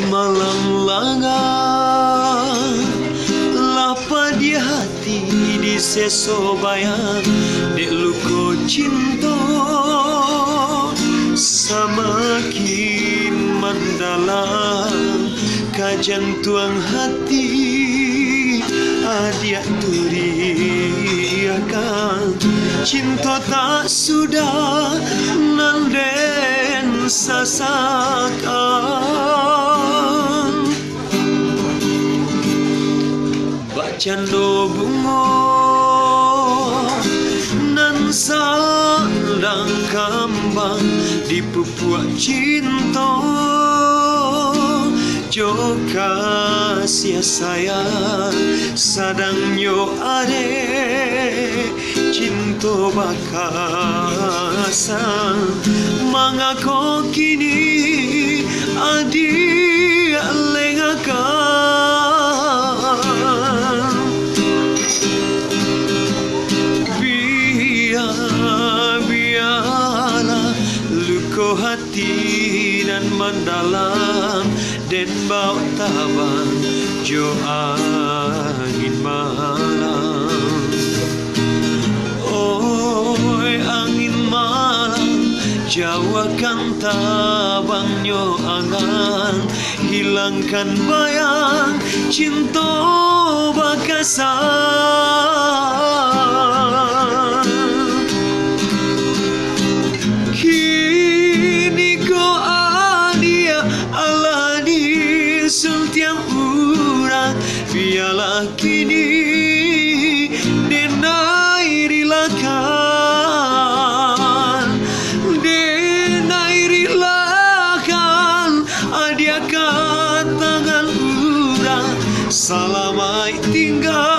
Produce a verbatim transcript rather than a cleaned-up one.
Malang langa, lah padiah ati diseso bayang, dek luko cinto samakin mandalam ka jantuang hati. Adiak turiakan, cinto tak sudah nan den sasakan. Bak cando bungo nan sadang kambang di pupuak cinto jo kasiah sayang, sadangnyo areh cinto bakasang. Mangako kini adiak lengakan? Bia, bialah luko hati nan mandalam, den baok tabang jo angin malam. Oi angin malam, jauahkan tabangnyo angan, hilangkan bayang cinto bakasang. Kini ko adiak alah disuntiang urang, bialah kini den ai rilakan, den ai rilakan adiak ka tangan urang. Salamaik tingga